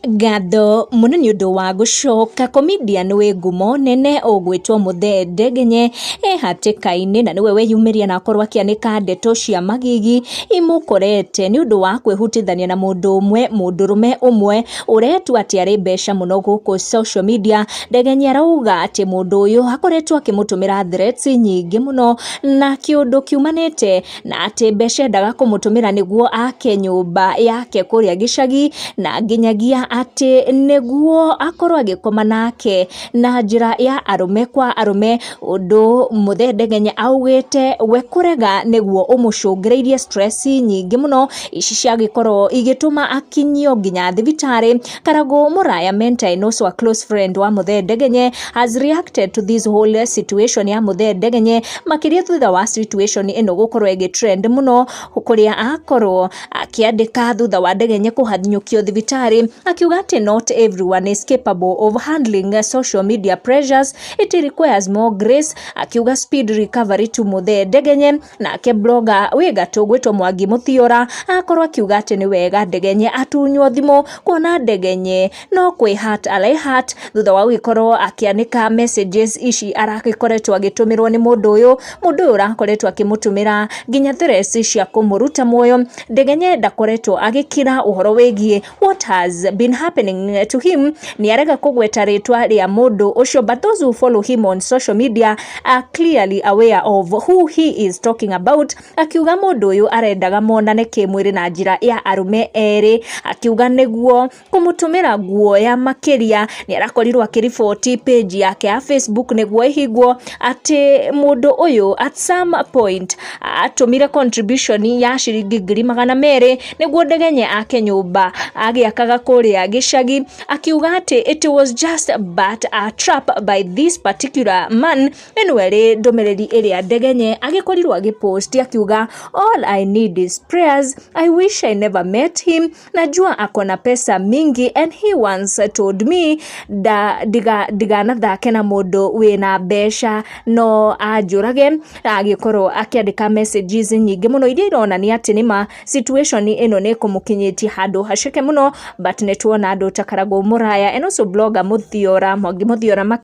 Ngatho mũno nĩ ũndũ wa gũcoka. Comedian wĩ ngumo nene ũgwĩtwo Muthee Ndegenye e hatĩka-inĩ, na nĩwe weyumĩria na akorwo akĩanĩka ndeto cia magigi imũkorete nĩ ũndũ wa kwĩhutithania na mũndũ ũmwe, mũndũrũme ũmwe ũretua atĩ arĩ mbeca mũno gũkũ social media. Ndegenye arauga atĩ mũndũ ũyũ akoretwo akĩmũtũmĩra threats nyingĩ mũno na kĩũndũ kiumanĩte na atĩ mbeca endaga kũmũtũmĩra nĩguo ake nyũmba yake kũrĩa gĩcagi, na nginyagia atĩ nĩguo akorwo agĩkoma nake na njĩra ya arũme kwa arũme. Ũndũ Muthee Ndegenye augĩte we kũrega nĩguo ũmũcũngĩrĩirie stress nyingĩ mũno, ici ciagĩkorwo igĩtũma akinyio nginya thibitarĩ. Karagũ Mũraya Mentor and also a close friend wa Muthee Ndegenye has reacted to this whole situation ya Muthee Ndegenye, makĩria thutha wa situation ĩno gũkorwo ĩgĩ trend mũno, kũrĩa akorwo akĩandĩka thutha wa Ndegenye kũhanyũkio thibitarĩ, akiuga atĩ not everyone is capable of handling social media pressures, it requires more grace. Akiuga speed recovery to Muthee Ndegenye. Nake blogger wĩ gatũ gwĩtwo Mwangi Mũthiora akorwo akiuga atĩ nĩ wega Ndegenye atunywo thimũ, kuona Ndegenye no kwĩ hurt arai hurt thutha wa gũgĩkorwo akĩanĩka messages ici aragĩkoretwo agĩtũmĩrwo nĩ mũndũ ũyũ, mũndũ ũyũ ũrakoretwo akĩmũtũmĩra nginya threats cia kũmũruta muoyo. Ndegenye ndakoretwo agĩkira ũhoro wĩgiĩ what has been happening to him. Nĩ arega kũgweta rĩtwa rĩa mũndũ ũcio, but those who follow him on social media are clearly aware of who he is talking about. Akiuga mũndũ ũyũ arendaga monane kĩmwĩrĩ na njĩra ya arũme erĩ, akiuga nĩguo kũmũtũmĩra guoya makĩria nĩ arakorirwo akĩriboti page yake ya Facebook nĩguo ĩhingwo, atĩ mũndũ ũyũ at some point atũmire contribution ya ciringi 200,000 nĩguo Ndegenye ake nyũmba agĩakaga kũrĩa gĩcagi. Akiuga atĩ it was just but a trap by this particular man. Ĩno ĩrĩ ndũmĩrĩri ĩrĩa Ndegenye agĩkorirwo agĩpost, akiuga, "All I need is prayers. I wish I never met him. Najua ako na pesa mingi and he once told me da ndiga ndiganathake na mũndũ wĩna mbeca no anjũrage." Agĩkorwo akĩandĩka messages nyingĩ mũno iria ironania atĩ nĩma situation ĩno nĩ ĩkũmũkinyĩtie handũ haceke mũno, but nĩ tuona andũ ta Karagũ Mũraya and also blogger Mũthiora, Mwangi Mũthiora.